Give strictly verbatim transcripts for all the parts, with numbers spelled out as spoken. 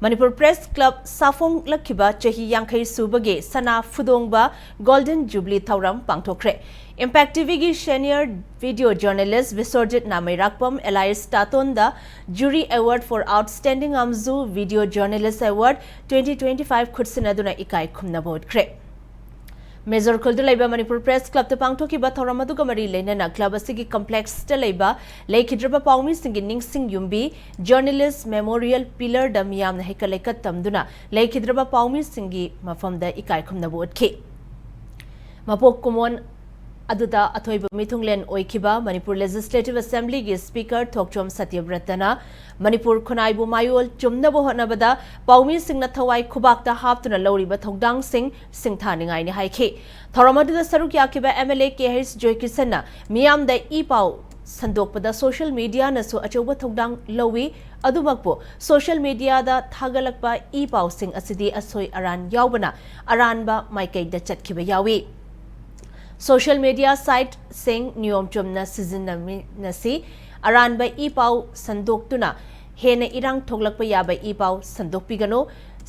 Manipur press club ꯁꯥꯐꯣꯡꯂꯛꯈꯤꯕ ꯆꯍꯤ ꯌꯥꯡꯈꯩ ꯁꯨꯕꯒꯤ ꯁꯅꯥ ꯐꯨꯗꯣꯡꯕ ꯒꯣꯜꯗꯟ ꯖꯨꯕꯤꯂꯤ ꯊꯧꯔꯝ ꯄꯥꯡꯊꯣꯛꯈ꯭ꯔꯦ꯫ ꯏꯝꯄꯦꯛ ꯇꯤꯚꯤꯒꯤ senior video journalist Biswarjit Nameirakpam alias ꯇꯥꯇꯣꯟꯗ Jury Award for Outstanding Amzu Video Journalist Award twenty twenty five ꯈꯨꯠꯁꯤꯟꯅꯗꯨꯅ ꯏꯀꯥꯏ ꯈꯨꯝꯅꯕ ꯎꯠꯈ꯭ꯔꯦ꯫ ꯃꯦꯖꯣꯔ ꯈꯨꯜꯗ ꯂꯩꯕ ꯃꯅꯤꯄꯨꯔ ꯄ꯭ꯔꯦꯁ ꯀ꯭ꯂꯕꯇ ꯄꯥꯡꯊꯣꯛꯈꯤꯕ ꯊꯧꯔꯝ ꯑꯗꯨꯒ ꯃꯔꯤ ꯂꯩꯅꯅ ꯀ꯭ꯂꯕ ꯑꯁꯤꯒꯤ ꯀꯝꯄ꯭ꯂꯦꯛꯁꯇ ꯂꯩꯕ ꯂꯩꯈꯤꯗ꯭ꯔꯕ ꯄꯥꯎꯃꯤꯁꯤꯡꯒꯤ ꯅꯤꯡꯁꯤꯡ ꯌꯨꯝꯕꯤ ꯖꯔꯅꯦꯂꯤꯁ ꯃꯦꯃꯣꯔꯤꯌꯦꯜ ꯄꯤꯂꯔꯗ ꯃꯤꯌꯥꯝꯅ ꯍꯩꯀꯠ ꯂꯩꯀꯠ ꯇꯝꯗꯨꯅ ꯂꯩꯈꯤꯗ꯭ꯔꯕ ꯄꯥꯎꯃꯤꯁꯤꯡꯒꯤ ꯃꯐꯝꯗ ꯏꯀꯥꯏ ꯈꯨꯝꯅꯕ ꯎꯠꯈꯤ꯫ ꯃꯄꯣꯛ ꯀꯨꯝꯑꯣꯟ ꯑꯗꯨꯗ ꯑꯊꯣꯏꯕ ꯃꯤꯊꯨꯡꯂꯦꯟ ꯑꯣꯏꯈꯤꯕ ꯃꯅꯤꯄꯨꯔ ꯂꯦꯖꯤꯁꯂꯦꯇꯤꯚ ꯑꯦꯁꯦꯝꯕ꯭ꯂꯤꯒꯤ ꯁ꯭ꯄꯤꯀꯔ ꯊꯣꯛꯆꯣꯝ ꯁꯇ꯭ꯌꯕ꯭ꯔꯇꯅ ꯃꯅꯤꯄꯨꯔ ꯈꯨꯟꯅꯥꯏꯕꯨ ꯃꯥꯌꯣꯜ ꯆꯨꯝꯅꯕ ꯍꯣꯠꯅꯕꯗ ꯄꯥꯎꯃꯤꯁꯤꯡꯅ ꯊꯋꯥꯏ ꯈꯨꯕꯥꯛꯇ ꯍꯥꯞꯇꯨꯅ ꯂꯧꯔꯤꯕ ꯊꯧꯗꯥꯡꯁꯤꯡ ꯁꯤꯡꯊꯥꯅꯤꯡꯉꯥꯏꯅꯤ ꯍꯥꯏꯈꯤ꯫ ꯊꯧꯔꯝ ꯑꯗꯨꯗ ꯁꯔꯨꯛ ꯌꯥꯈꯤꯕ MLA ꯀꯦ ꯑꯩꯆ ꯖꯣꯏꯀꯤꯁꯟꯅ ꯃꯤꯌꯥꯝꯗ ꯏ ꯄꯥꯎ ꯁꯟꯗꯣꯛꯄꯗ ꯁꯣꯁꯤꯌꯦꯜ ꯃꯤꯗꯤꯌꯥꯅꯁꯨ ꯑꯆꯧꯕ ꯊꯧꯗꯥꯡ ꯂꯧꯏ, ꯑꯗꯨꯃꯛꯄꯨ ꯁꯣꯁꯤꯌꯦꯜ ꯃꯤꯗꯤꯌꯥꯗ ꯊꯥꯒꯠꯂꯛꯄ ꯏ ꯄꯥꯎꯁꯤꯡ ꯑꯁꯤꯗꯤ ꯑꯁꯣꯏ ꯑꯔꯥꯟ ꯌꯥꯎꯕꯅ ꯑꯔꯥꯟꯕ ꯃꯥꯏꯀꯩꯗ ꯆꯠꯈꯤꯕ ꯌꯥꯎꯏ꯫ ꯁꯣꯁꯤꯌꯦꯜ ꯃꯤꯗꯤꯌꯥ ꯁꯥꯏꯠꯁꯤꯡ ꯅꯤꯌꯣꯝ ꯆꯨꯝꯅ ꯁꯤꯖꯤꯟꯅꯃꯤꯟꯅꯁꯤ꯫ ꯑꯔꯥꯟꯕ ꯏ ꯄꯥꯎ ꯁꯟꯗꯣꯛꯇꯨꯅ ꯍꯦꯟꯅ ꯏꯔꯥꯡ ꯊꯣꯛꯂꯛꯄ ꯌꯥꯕ ꯏ ꯄꯥꯎ ꯁꯟꯗꯣꯛꯄꯤꯒꯅꯨ꯫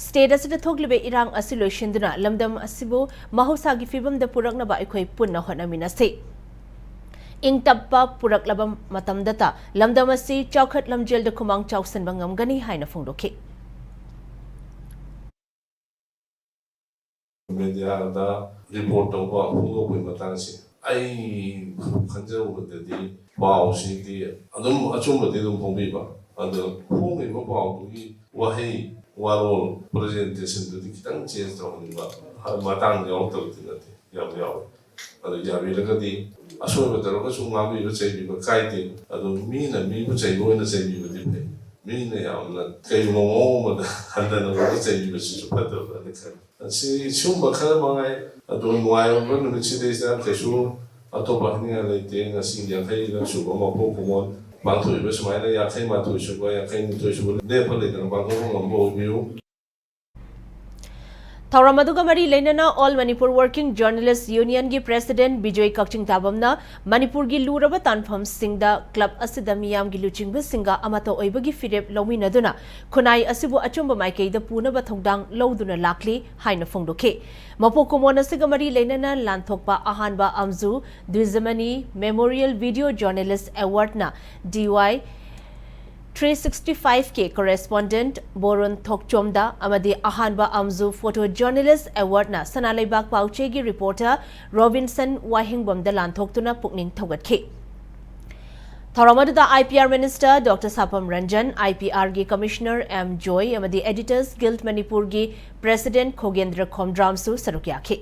ꯁ꯭ꯇꯦꯠ ꯑꯁꯤꯗ ꯊꯣꯛꯂꯤꯕ ꯏꯔꯥꯡ ꯑꯁꯤ ꯂꯣꯏꯁꯤꯟꯗꯨꯅ ꯂꯝꯗꯝ ꯑꯁꯤꯕꯨ ꯃꯍꯧꯁꯥꯒꯤ ꯐꯤꯕꯝꯗ ꯄꯨꯔꯛꯅꯕ ꯑꯩꯈꯣꯏ ꯄꯨꯟꯅ ꯍꯣꯠꯅꯃꯤꯟꯅꯁꯤ꯫ ꯏꯪ ꯇꯞꯄ ꯄꯨꯔꯛꯂꯕ ꯃꯇꯝꯗꯇ ꯂꯝꯗꯝ ꯑꯁꯤ ꯆꯥꯎꯈꯠ ꯂꯝꯖꯦꯜꯗ ꯈꯨꯃꯥꯡ ꯆꯥꯎꯁꯤꯟꯕ ꯉꯝꯒꯅꯤ ꯍꯥꯏꯅ ꯐꯣꯡꯗꯣꯛꯈꯤ꯫ ꯃꯦꯗꯤꯌꯥꯗ ꯔꯤꯄꯣꯔꯠ ꯇꯧꯕ ꯐꯣꯡꯗꯣꯛꯄꯒꯤ ꯃꯇꯥꯡꯁꯦ ꯑꯩ ꯈꯟꯖꯔꯨꯕꯗꯗꯤ ꯄꯥꯎꯁꯤꯗꯤ ꯑꯗꯨꯝ ꯑꯆꯨꯝꯕꯗꯤ ꯑꯗꯨꯝ ꯐꯣꯡꯕꯤꯕ, ꯑꯗꯣ ꯐꯣꯡꯉꯤꯕ ꯄꯥꯎꯗꯨꯒꯤ ꯋꯥꯍꯩ ꯋꯥꯔꯣꯜ ꯄ꯭ꯔꯖꯦꯟꯇꯦꯁꯟꯗꯨꯗꯤ ꯈꯤꯇꯪ ꯆꯦꯟꯖ ꯇꯧꯍꯟꯅꯤꯡꯕ ꯃꯇꯥꯡ ꯌꯥꯎꯔꯛꯇꯕꯗꯤ ꯅꯠꯇꯦ, ꯌꯥꯝ ꯌꯥꯎꯋꯦ꯫ ꯑꯗꯨ ꯌꯥꯕꯤꯔꯒꯗꯤ ꯑꯁꯣꯏꯕ ꯇꯧꯔꯒꯁꯨ ꯉꯥꯡꯕꯤꯕ ꯆꯩꯕꯤꯕ ꯀꯥꯏꯗꯦ꯫ ꯑꯗꯨ ꯃꯤꯅ ꯃꯤꯕꯨ ꯆꯩꯕ ꯑꯣꯏꯅ ꯆꯩꯕꯤꯕꯗꯤ ꯐꯩ꯫ ꯃꯤꯅ ꯌꯥꯝꯅ ꯀꯩꯒꯨꯝꯕ ꯃꯑꯣꯡ ꯑꯃꯗ ꯍꯟꯊꯅ ꯎꯔꯒ ꯆꯩꯕꯤꯕꯁꯤꯁꯨ ꯐꯠꯇꯕ꯭ꯔꯅ ꯈꯜꯂꯤ꯫ ꯑꯁꯤ ꯁꯤꯒꯨꯝꯕ ꯈꯔ ꯃꯉꯥꯏ꯫ ꯑꯗꯣ ꯅꯨꯡꯉꯥꯏꯔꯕ ꯅꯨꯃꯤꯠꯁꯤꯗꯩꯁꯤꯗ ꯀꯩꯁꯨ ꯑꯇꯣꯞꯄ ꯍꯥꯏꯅꯤꯡꯉꯥꯏ ꯂꯩꯇꯦ꯫ ꯉꯁꯤ ꯌꯥꯡꯈꯩꯔꯛ ꯁꯨꯕ ꯃꯄꯣꯛ ꯀꯨꯝꯑꯣꯟ ꯄꯥꯡꯊꯣꯛꯏꯕ ꯁꯨꯃꯥꯏꯅ ꯌꯥꯡꯈꯩ ꯃꯥꯊꯣꯏ ꯁꯨꯕ, ꯌꯥꯡꯈꯩ ꯅꯤꯊꯣꯏ ꯁꯨꯕ ꯂꯦꯞꯄ ꯂꯩꯇꯅ ꯄꯥꯡꯊꯣꯛꯄ ꯉꯝꯕ ꯑꯣꯏꯕꯤꯌꯨ꯫ ꯊꯧꯔꯝ ꯑꯗꯨꯒ ꯃꯔꯤ ꯂꯩꯅꯅ All Manipur Working Journalist Unionꯒꯤ President Bijoy ꯀꯛꯆꯤꯡ ꯇꯥꯕꯝꯅ ꯃꯅꯤꯄꯨꯔꯒꯤ ꯂꯨꯔꯕ ꯇꯥꯟꯐꯝꯁꯤꯡꯗ club ꯑꯁꯤꯗ ꯃꯤꯌꯥꯝꯒꯤ ꯂꯨꯆꯤꯡꯕꯁꯤꯡꯒ ꯑꯃꯠꯇ ꯑꯣꯏꯕꯒꯤ ꯐꯤꯔꯦꯞ ꯂꯧꯃꯤꯟꯅꯗꯨꯅ ꯈꯨꯟꯅꯥꯏ ꯑꯁꯤꯕꯨ ꯑꯆꯨꯝꯕ ꯃꯥꯏꯀꯩꯗ ꯄꯨꯅꯕ ꯊꯧꯗꯥꯡ ꯂꯧꯗꯨꯅ ꯂꯥꯛꯂꯤ ꯍꯥꯏꯅ ꯐꯣꯡꯗꯣꯛꯈꯤ꯫ ꯃꯄꯣꯛ ꯀꯨꯝꯑꯣꯟ ꯑꯁꯤꯒ ꯃꯔꯤ ꯂꯩꯅꯅ ꯂꯥꯟꯊꯣꯛꯄ ꯑꯍꯥꯟꯕ ꯑꯝꯖꯨ ꯗꯨꯏꯖꯃꯅꯤ Memorial Video Journalist Awardꯅ D Y three sixty five ꯀꯤ correspondent ꯕꯣꯔꯨꯟ ꯊꯣꯛꯆꯣꯝꯗ ꯑꯃꯗꯤ ꯑꯍꯥꯟꯕ ꯑꯝꯖꯨ Photo Journalist Awardꯅ ꯁꯅꯥ ꯂꯩꯕꯥꯛ ꯄꯥꯎꯆꯦꯒꯤ reporter ꯔꯣꯕꯤꯟꯁꯟ ꯋꯥꯍꯦꯡꯕꯝꯗ ꯂꯥꯟꯊꯣꯛꯇꯨꯅ ꯄꯨꯛꯅꯤꯡ ꯊꯧꯒꯠꯈꯤ꯫ ꯊꯧꯔꯝ ꯑꯗꯨꯗ I P R Minister Doctor ꯁꯥꯄꯝ Ranjan, I P Rꯒꯤ Commissioner M ꯖꯣꯏ ꯑꯃꯗꯤ Editors Guild ꯃꯅꯤꯄꯨꯔꯒꯤ President ꯈꯣꯒꯦꯟꯗ꯭ꯔ ꯈꯣꯝꯗ꯭ꯔꯥꯝꯁꯨ ꯁꯔꯨꯛ ꯌꯥꯈꯤ꯫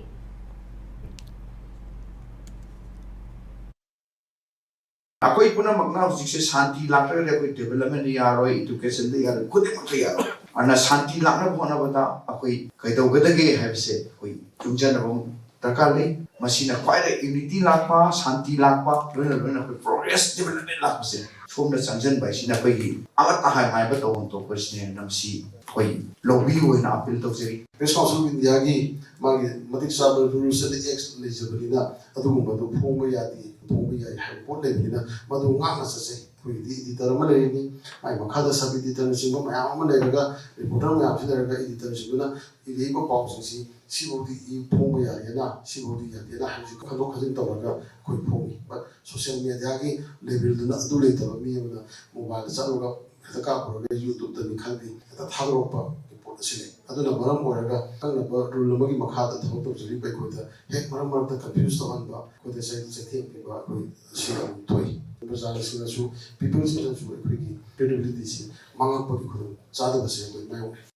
ꯑꯩꯈꯣꯏ ꯄꯨꯝꯅꯃꯛꯅ ꯍꯧꯖꯤꯛꯁꯦ ꯁꯥꯟꯇꯤ ꯂꯥꯛꯇ꯭ꯔꯒꯗꯤ ꯑꯩꯈꯣꯏ developmentꯗ ꯌꯥꯔꯣꯏ, educationꯗ ꯌꯥꯔꯣꯏ, ꯈꯨꯗꯤꯡꯃꯛꯇ ꯌꯥꯔꯣꯏ꯫ ꯑꯗꯨꯅ ꯁꯥꯟꯇꯤ ꯂꯥꯛꯅꯕ ꯍꯣꯠꯅꯕꯗ ꯑꯩꯈꯣꯏ ꯀꯩꯗꯧꯒꯗꯒꯦ ꯍꯥꯏꯕꯁꯦ ꯑꯩꯈꯣꯏ ꯇꯨꯡꯖꯅꯕ ꯑꯃ ꯗꯔꯀꯥꯔ ꯂꯩ꯫ ꯃꯁꯤꯅ ꯈ꯭ꯋꯥꯏꯗꯒꯤ unity ꯂꯥꯛꯄ, ꯁꯥꯟꯇꯤ ꯂꯥꯛꯄ, ꯂꯣꯏꯅ ꯂꯣꯏꯅ ꯑꯩꯈꯣꯏ progress, development ꯂꯥꯛꯄꯁꯦ ꯁꯣꯝꯗ ꯆꯪꯁꯤꯟꯕ ꯍꯥꯏꯁꯤꯅ ꯑꯩꯈꯣꯏꯒꯤ ꯑꯃꯠꯇ ꯍꯥꯏ ꯍꯥꯏꯕ ꯇꯧꯐꯝ ꯊꯣꯛꯄꯁꯤꯅꯦꯅ ꯃꯁꯤ ꯑꯩꯈꯣꯏ ꯂꯧꯕꯤꯌꯨ ꯍꯥꯏꯅ appeal ꯇꯧꯖꯔꯤ꯫ Press Council of Indiaꯒꯤ ꯃꯥꯒꯤ ꯃꯇꯤꯛ ꯆꯥꯕ rules and acts ꯂꯩꯖꯕꯅꯤꯅ ꯑꯗꯨꯒꯨꯝꯕꯗꯨ ꯐꯣꯡꯕ ꯌꯥꯗꯦ, ꯐꯣꯡꯕ ꯌꯥꯏ ꯍꯥꯏꯕ ꯄꯣꯠ ꯂꯩꯕꯅꯤꯅ ꯃꯗꯨ ꯉꯥꯛꯅ ꯆꯠꯆꯩ꯫ ꯑꯩꯈꯣꯏꯒꯤꯗꯤ editor ꯑꯃ ꯂꯩꯔꯅꯤ, ꯃꯥꯏ ꯃꯈꯥꯗ sub editorꯅꯆꯤꯡꯕ ꯃꯌꯥꯝ ꯑꯃ ꯂꯩꯔꯒ, reporter ꯃꯌꯥꯝꯁꯤ ꯂꯩꯔꯒ editorꯁꯤꯡꯗꯨꯅ ꯏꯔꯤꯕ ꯄꯥꯎꯁꯤꯡꯁꯤ ꯁꯤꯐꯧꯗꯤ ꯏ ꯐꯣꯡꯕ ꯌꯥꯏꯌꯦꯅ, ꯁꯤꯐꯧꯗꯤ ꯌꯥꯗꯦꯅ ꯍꯥꯏꯕꯁꯤ ꯈꯟꯗꯣꯛ ꯈꯟꯖꯤꯟ ꯇꯧꯔꯒ ꯑꯩꯈꯣꯏ ꯐꯣꯡꯉꯤ꯫ But social mediaꯒꯤ levelꯗꯨꯅ ꯑꯗꯨ ꯂꯩꯇꯕ ꯃꯤ ꯑꯃꯅ mobileꯗ ꯆꯠꯂꯒ ꯍꯦꯛꯇ ꯀꯥꯞꯄꯨꯔꯒ YouTubeꯇꯅꯤ ꯈꯪꯗꯦ, ꯍꯦꯛꯇ ꯊꯥꯗꯣꯔꯛꯄ ꯄꯣꯠ ꯑꯁꯤ ꯂꯩ꯫ ꯑꯗꯨꯅ ꯃꯔꯝ ꯑꯣꯏꯔꯒ ꯑꯀꯛꯅꯕ rule ꯑꯃꯒꯤ ꯃꯈꯥꯗ ꯊꯕꯛ ꯇꯧꯖꯔꯤꯕ ꯑꯩꯈꯣꯏꯗ ꯍꯦꯛ ꯃꯔꯛ ꯃꯔꯛꯇ confuse ꯇꯧꯍꯟꯕ, ꯑꯩꯈꯣꯏꯗ ꯆꯩ-, ꯆꯩꯊꯦꯡ ꯄꯤꯕ ꯑꯩꯈꯣꯏ ꯑꯁꯤ ꯌꯥꯝ ꯊꯣꯛꯏ꯫ ꯄ꯭ꯔꯖꯥꯁꯤꯡꯅꯁꯨ, peopleꯁꯤꯡꯅꯁꯨ ꯑꯩꯈꯣꯏꯒꯤ credibilityꯁꯤ ꯃꯥꯡꯉꯛꯄꯒꯤ ꯈꯨꯗꯣꯡ ꯆꯥꯗꯕꯁꯦ ꯑꯩꯈꯣꯏ ꯃꯥꯌꯣꯛꯅꯩ꯫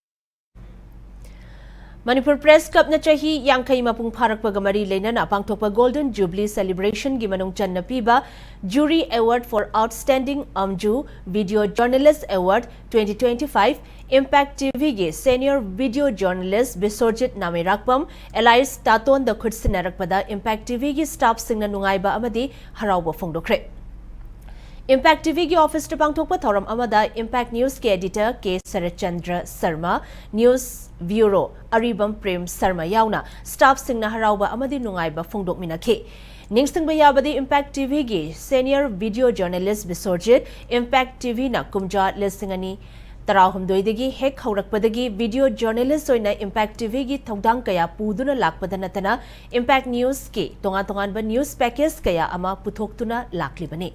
ꯃꯅꯤꯄꯨꯔ Press Clubꯅ ꯆꯍꯤ ꯌꯥꯡꯈꯩ ꯃꯄꯨꯡ ꯐꯥꯔꯛꯄꯒ ꯃꯔꯤ ꯂꯩꯅꯅ ꯄꯥꯡꯊꯣꯛꯄ Golden Jubilee Celebrationꯒꯤ ꯃꯅꯨꯡ ꯆꯟꯅ ꯄꯤꯕ Jury Award for Outstanding ꯑꯝꯖꯨ Video Journalist Award twenty twenty-five Impact TVꯒꯤ senior video journalist ꯕꯤꯁ꯭ꯋꯔꯖꯤꯠ Nameirakpam alias ꯇꯥꯇꯣꯟꯗ ꯈꯨꯠꯁꯤꯟꯅꯔꯛꯄꯗ Impact TVꯒꯤ staffꯁꯤꯡꯅ ꯅꯨꯡꯉꯥꯏꯕ ꯑꯃꯗꯤ ꯍꯔꯥꯎꯕ ꯐꯣꯡꯗꯣꯛꯈ꯭ꯔꯦ꯫ Impact ꯇꯤ ꯚꯤꯒꯤ ꯑꯣꯐꯤꯁꯇ ꯄꯥꯡꯊꯣꯛꯄ ꯊꯧꯔꯝ ꯑꯃꯗ Impact Newsꯀꯤ editor ꯀꯦ ꯁꯔꯠꯆꯟꯗ꯭ꯔ ꯁꯔꯃ, news bureau ꯑꯔꯤꯕꯝ ꯄ꯭ꯔꯦꯝ ꯁꯔꯃ ꯌꯥꯎꯅ staffꯁꯤꯡꯅ ꯍꯔꯥꯎꯕ ꯑꯃꯗꯤ ꯅꯨꯡꯉꯥꯏꯕ ꯐꯣꯡꯗꯣꯛꯃꯤꯟꯅꯈꯤ꯫ ꯅꯤꯡꯁꯤꯡꯕ ꯌꯥꯕꯗꯤ, Impact ꯇꯤ ꯚꯤꯒꯤ senior video journalist Biswarjit, Impact T ꯚꯤꯅ ꯀꯨꯝꯖꯥ ꯂꯤꯁꯤꯡ ꯑꯅꯤ ꯇꯔꯥꯍꯨꯝꯗꯣꯏꯗꯒꯤ ꯍꯦꯛ ꯍꯧꯔꯛꯄꯗꯒꯤ video journalist ꯑꯣꯏꯅ Impact ꯇꯤ ꯚꯤꯒꯤ ꯊꯧꯗꯥꯡ ꯀꯌꯥ ꯄꯨꯗꯨꯅ ꯂꯥꯛꯄꯗ ꯅꯠꯇꯅ, Impact Newsꯀꯤ ꯇꯣꯉꯥꯟ ꯇꯣꯉꯥꯟꯕ news package ꯀꯌꯥ ꯑꯃ ꯄꯨꯊꯣꯛꯇꯨꯅ ꯂꯥꯛꯂꯤꯕꯅꯤ꯫